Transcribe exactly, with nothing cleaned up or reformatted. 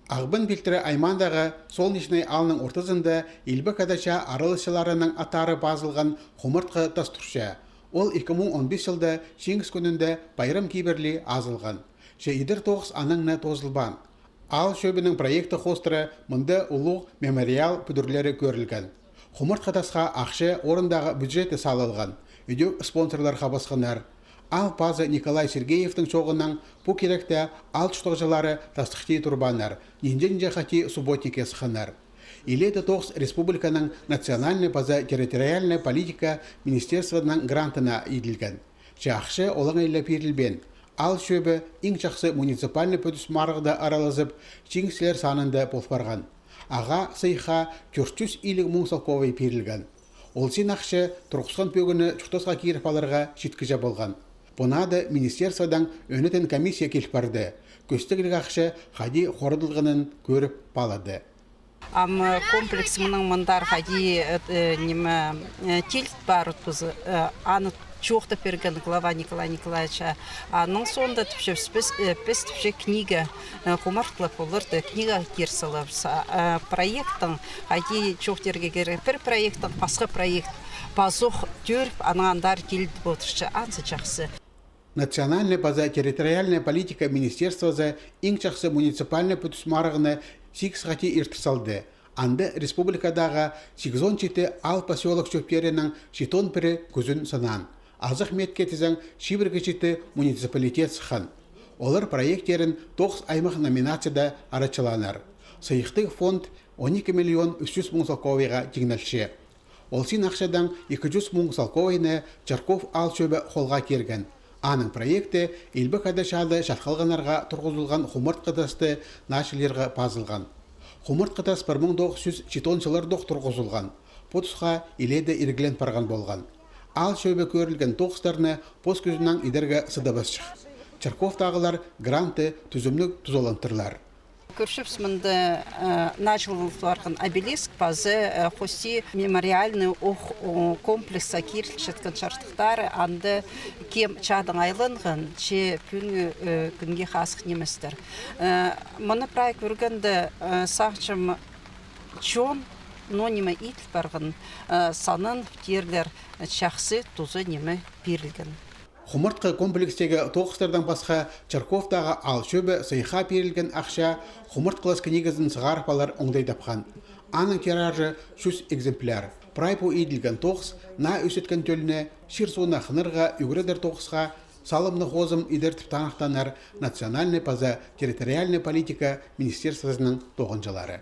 Ағбан пилтірі аймаандағы Солнечный аалның ортызында Илбек Ада чаа араласчыларының аттары пазылған хумартхы тас турча. Ол ікі муң он пис чылда Чиңіс кӱнінде пайрам кибірли азылған. Че идер тоғыс анаң на тоозылбаан. Аал чӧбінің проекті хоостыра мында улуғ мемориал пӱдірлері кӧрілген. Хумартхы тасха ахча орындағы бюджетте салылған, ідӧк спонсорлар хабасханнар. Аал пазы Николай Сергеевтің чооғынаң пу киректі аал чуртағҷылары тастыхти турбааннар, нинҷе-нинҷе хати субботникке сыхханнар. Илееде тоғыс республиканың национальнай паза территориальнай политика министерствоның грантына иділген. Че ахча олаңай ла пирілбеен. Аал чӧбі иң чахсы муниципальнай пӱдіс марығда аралазып, чиңісчілер санында пол парған. Ағаа сыйыхха тӧрт чӱс илиг муң салковай пирілген. Ол син ахча турғысхан пӧгіні чуртасха киріп аларға читкіҷе полған. Пу наада министерстводаң ӧнетін комиссия кил парды. Кӧстігліг ахча хайди хорыдылғанын кӧріп палады. Ам, э, комплекс мының мындар хайди, э, э, ниме, э, тилт парыбыс, э, аны чоохтап пирген глава Николай Николаевич. Аның соонда тіпче піс, э, піс тіпче книга, э, хумартхылап полар, э, книга кир саларбыс. А, э, проекттің хайди чоохтирға кирек, пір проекттің пасха проект пазох тӧріп, анаң андар тилт полтырча, анзы чахсы. Национальнай паза территориальнай политика министерствозы иң чахсы муниципальнай пӱдіс марығны сигіс хати иртір салды. Анда республикадағы сигізон читі аал, посёлок чӧптерінің читон пірі кӱзін санаан. Азых миитке тізең, чибіргі читі муниципалитет сыххан. Олар проекттерін тоғыс аймах номинацияда арачылааннар. Сыйыхтығ фонд он ікі миллион ӱс чӱс муң салковайға тиңнелче. Ол син ахчадаң ікі чӱс муң салковайны Чарков аал чӧбі холға кирген. Аның проекті Илбек Ада чаада чархылғаннарға турғызылған хумартхы тасты начылирға пазылған. Хумартхы тас пір муң тоғыс чӱс читон чыллардох турғызылған. Пу тусха илееде иргілен парған полған. Аал чӧбі кӧрілген тоғыстарны пос кӱзінең идерге сыдабасчых. Чарковтағылар грантты тӱзімніг тузалантырлар. Кӧрчебіс мында, э, начылыл парған обелиск паза, э, хости мемориальный ох, о, комплекс кирілчеткен чардыхтары, анда кем чаадаң айланған, че пӱӱнгі, э, кӱнге хазых ниместер. Э, мыны прай кӧргенде, э, сағынчам, чон, но ниме иділ парған, э, санын тирлер, чахсы туза ниме пирілген. Хумартхы комплекстегі тоғыстардаң пасха Чарковтағы аал чӧбі сыйыхха пирілген ахча хумартхылас книгазын сығарып алар оңдай тапхан. Аның тиражы чӱс экземпляр. Прай пу иділген тоғыс наа ӧсеткен тӧлні чир-сууны хынарға ӱгредер тоғысха салымны хозым идер тіп таныхтааннар национальнай паза территориальнай политика министерствозының тоғынҷылары.